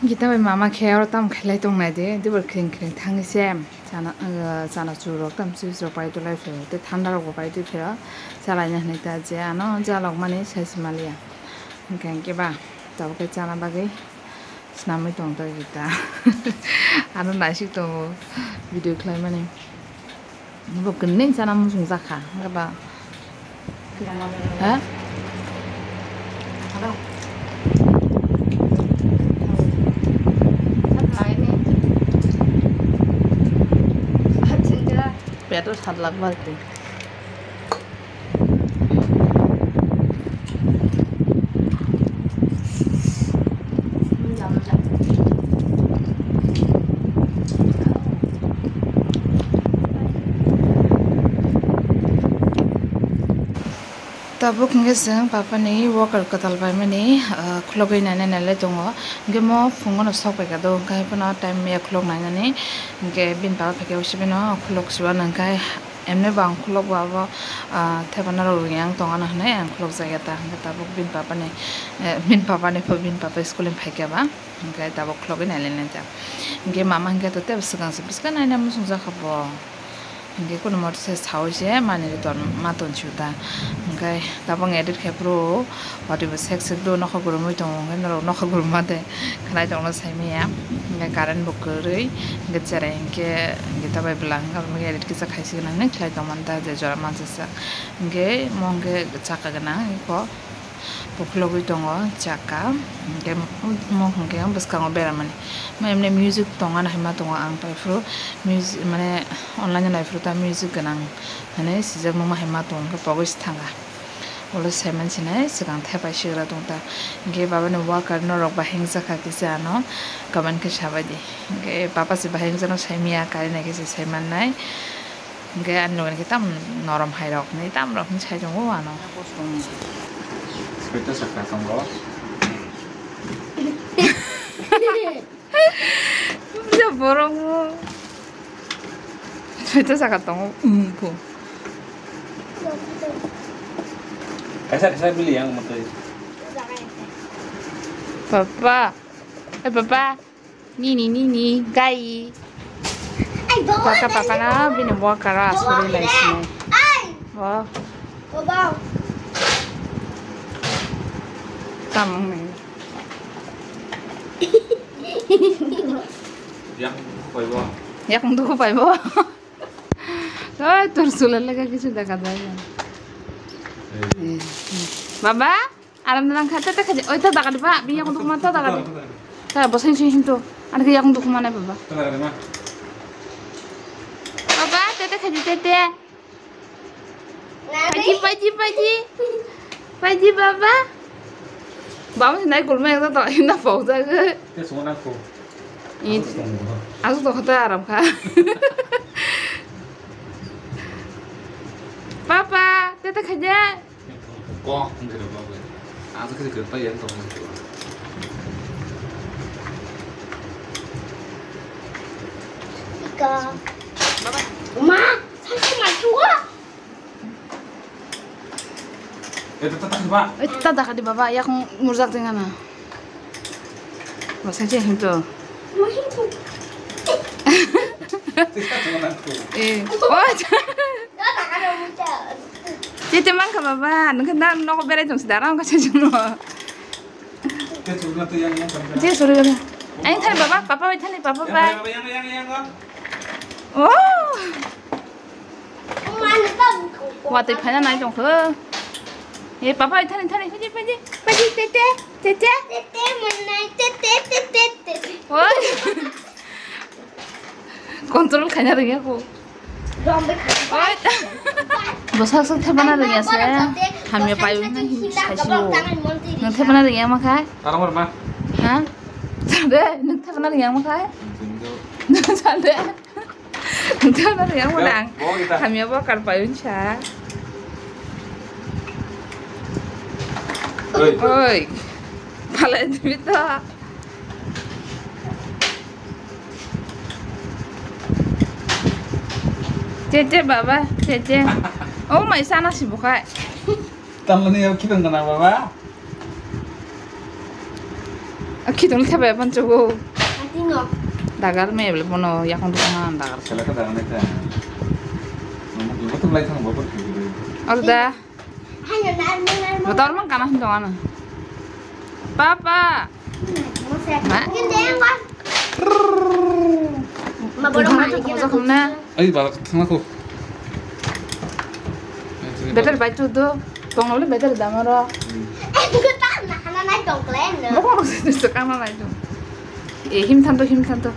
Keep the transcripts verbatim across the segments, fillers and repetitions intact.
Gita bai mama khe oro tam khailai tong nai de, dibor kring kring thangwi se chana, uh, chana churok tam swi rok pai tolai phiro, tei thanda rok bo pai twi phiro, chalaina hinwi ta je ano jalok mani sai se maliya. Hwnkhe hwnkhe ba tabuk khe chana bagwi swnamwi tong ta Gita. Ano naisik tongo video khlai mani. Bo kwnwi chana muchung jakha, hwnkhe ba. Ha? Peto sat lakh bak twi. Tabuk hwnkhe chwng papani worker kwtal paimani, ah, khulogwi nainai nailai tongo. Hwnkhe mo phungo no sok paikha do, hwnkhe phano time ya khulok nainani. Hwnkhe bini papa phaikhe usi bino khulok siba nangkhe. Emni bo ang khulok bo abo, ah, thepana rok rwngya ang tongano hinwi ang khulok jakya ta, hwnkhe tabuk bini papani, eh, bini papani pho bini papa school ni phaikya ba, hwnkhe tabuk khulogwi nailainai ta. Hwnkhe mama hwnkhe to tebo swkang se bwskango naina muchung jakha bo. Hwnkhe kunumo se saui se manwi ton ma tonsiu ta. Hwnkhe tabuk edit khe phuru. Watwi bo sek sek do nokha gurumwi tongo, hwnkhe norok nokha guruma de khlai tongno saimanya. Hwnkhe current bo kwrwi, hwnkhe cherai hwnkhe, hwnkhe tabai bwla hwnkhe abo hwnkhe edit kisa khaisi gwnang hinwi khlai tongmani ta je jora mansa sak. Hwnkhe mo hwnkhe chaka gwnang eko bo khulogwi tongo chaka. Hwnkhe mo hwnkhe bwskango beramani. Mo emni music tongmani hinma tongo ang paiphuru music mane online no naiphuru ta music gwnang hinwi sijak nukma hinma tongo hwnkhe pogwi se thanga. Ulo saiman sinai swkang thepai sigra tongta. Hwnkhe babani worker norok bahai wngjakha kisa ano comment khe sabaidi. Hwnkhe papa se bahai wngjakno saimanya, karinai khe se saimannai. Hwnkhe ani loge khe tam norom hai rok hinwi tam rok hinwi sai tongo ano. Swkang sakha tongo. Puja borok mo. Puja saka tongo, um, po. Kaisa, kaisa bili yang matwi. Papa. Eh, papa. Nini, nini, gai. Papa, papa na bini worker asuri lai sinai. Bo. Baba. Tamung ni. Yak duku pai bo. Yak duku pai bo. Oi, tur sula lega kisu daga dai. Eh, eh. Baba, aram nang kha, tete khaji. Oi, ta daga di ba, bini yak duku ma ta daga di. Ta boseng sing hintu. Ada ke yak duku ma nai baba. Baba, tete khaji, tete. Paji, paji, paji. Paji, baba. Baba, nai kulma yang tak, tak, tak, tak. Te semua nangko. Ih. Asuk tong kho. Asuk tong kho, aram kha. Papa, tete khaja. Kok, ngira baba. Asuk khaja, khaja, paji, yang tong. Ika. Baba. Ma, saya cuma dua. Eh, ta, ta, ta, ba. Eh, ta, ta, di baba, yak murjak jeng ana. Ba, sa je hinto. Eh, oh, je te man kha baba, nang kha na nogo berai tong si dara, nang kha se juno. Je suri baba. Ai thani baba, papa bai thani, papa bai. Oh. Watwi phaina nai tong kho. E papa, thani, thani, phaji, phaji, phaji, tete, tete. Tete, manai, tete, tete, tete. Oi. Control khaina rwngya kho. Oi. Bwsak sak thepana rwngya se. Hamya payo na hin saisi o. Nang thepana rwngya ma khai? Tarang ma. Ha? Sade, nang thepana rwngya ma khai? Sade. Dono yang menang. Hamya bo karpai unsa. Oi. Oi. Pala dimi to. Cece baba, cece. Oh, mai sana si bukai. Tamani yang kita ngana baba. Khitung khe bai pancho go. Ating no. Dagar me bele bono yakung tukang dagar. Sela ka dagar na ka. Nunggu, nunggu tum lai thang bo por kiri. Aro da. Motor mang kana hin dong ana. Papa. Ma. Ma borok ma ani kemo khum na. Ai ba thang ko. Better bai tu do. Tong le better da maro. Ko ta na hana nai tong kle no. Mo ko se tu kana nai tu. E him thanto, him thanto.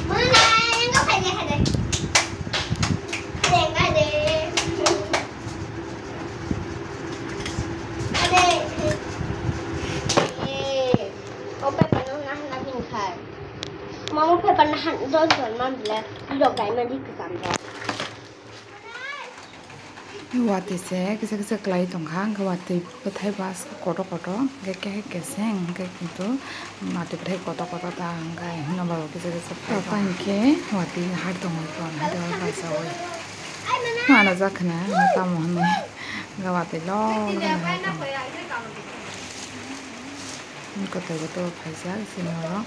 Mo na ngo khai de khai de. Khai de khai de. Ade. Eh, o paper no nahna bin khai. Mama paper nahan don don man bile. Lok dai man di kesam do. Watwi se kisa kisa kwlai tongkha, hwnkhe watwi bwthai bas kotor kotor, hwnkhe kehek keseng, hwnkhe kintu watwi bwthai kotor kotor ta hwnkhe hwnba bo kisa kisa papa hwnkhe watwi har tongwi tongo, hwnkhe bachaui. Ano jak khna tamo hwnwi gawatwi lol khna hai tongo. Kotor kotor phaijak sini oro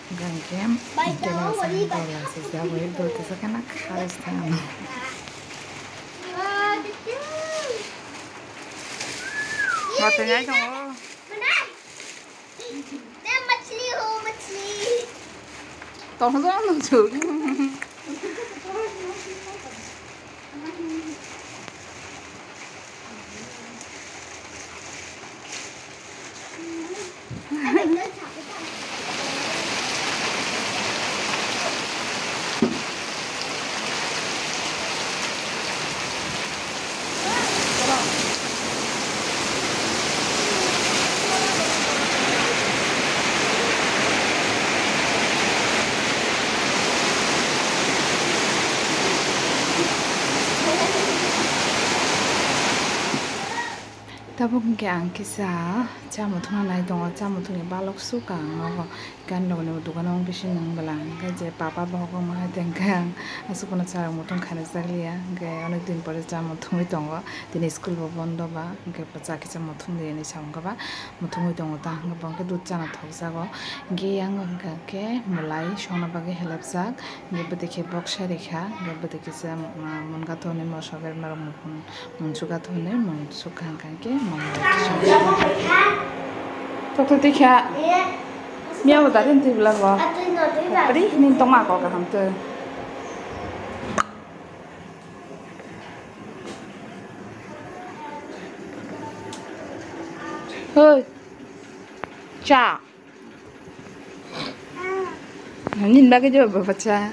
hwnkhe hwnkhe camera sani dol asijak bai dol tesa khena kharwi thang ano. Watwi nai tongo. Tong jang nung chuk. Tabuk hwnkhe ang kisa cha muthungna nai tongo, cha muthungni balok suk ang nogo. Gan rokni bo dogano wng bisingo wng bwla, hwnkhe je papa bohok wngma hai tei hwnkhe ang aswk phano cha rok muthung khainai jak liya, hwnkhe onek din pore cha muthungwi tongo, tini school bo bondo ba, hwnkhe cha kisa muthung di hinwi sa wngkha ba, muthungwi tongo ta, hwnkhe bo hwnkhe dudh chana thokjago, hwnkhe yang hwnkhe mwlai songna bagwi helapjak, hwnkhe bwtwi khe boksa rikha, hwnkhe bwtwi kisa munga thonwi moso berma rok muphun. Mungsuka thonwi mungsuka hwnkha khe mungwi. Tokto tikha. Miya bo darin twi bwla bo. Pri hini tongma ko kaham twi. Hoi. Cha. Nini bagwi jeba bacha.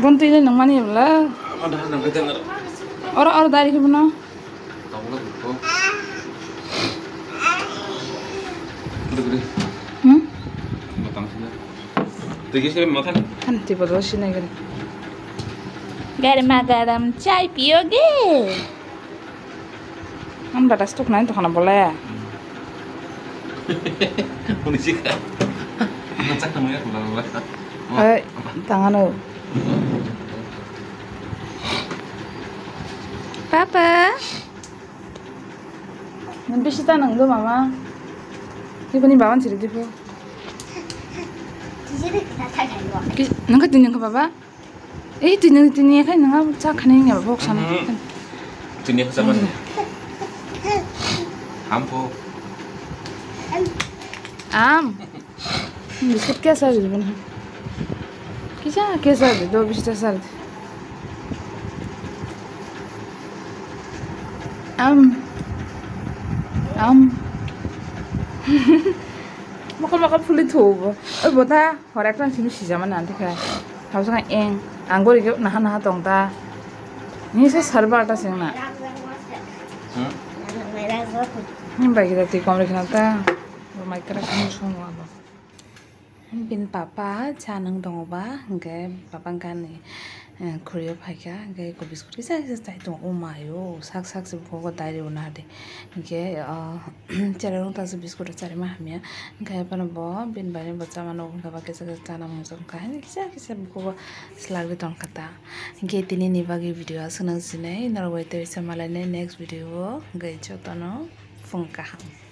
Bon twi le nangmani bla. Oro oro dari ke bono. Hmm? Kan twi bodo sinai gari. Garma garam chai piyoge? Ang bata stok nai tongkhana bole. Hwnwi sikha. Ang chakna maya kula baba. Oi, tangano. Papa. Nang bisi ta nang do mama. Ibo ni baba siri dibo. Ki, nang ka tini ka baba? Ei, tini, tini khai nang cha khani nya bok sana. Mhm. Tini ka sama ni. Ampo. Am. Biscuit kya sa jibin. Kisa kya sa do biscuit sa. Am. Am. Mokol mokol phuli thubo. Oi bota, hor ekta simi sijama nante kha. Habsaka eng. Ang gori ke naha naha tong ta. Ni se sarba ta sing na. Hmm? Ni bai kita ti kom rekna ta. Bo mai kara kani song wa bo. Bini papa cha nang tongo ba, hwnkhe papa wngkha ani, eh, khuriyo phaikha, hwnkhe eko biscuit kisa kisa chai tongo, o mayo, sak sak se buphuru bo dairio nahadi, hwnkhe, ah, chererok ta se biscuit rok charima hamya, hwnkhe phano bo bini bai bo chamano, hwnkhe ba kisa kisa chana mungsa wngkha, hwnkhe kisa kisa buphuru bo swlagwi tongkha ta, hwnkhe tini ni bagwi video aswk nang sinai, norok bai tei se malainai next video o, hwnkhe jotono. Phung kaham.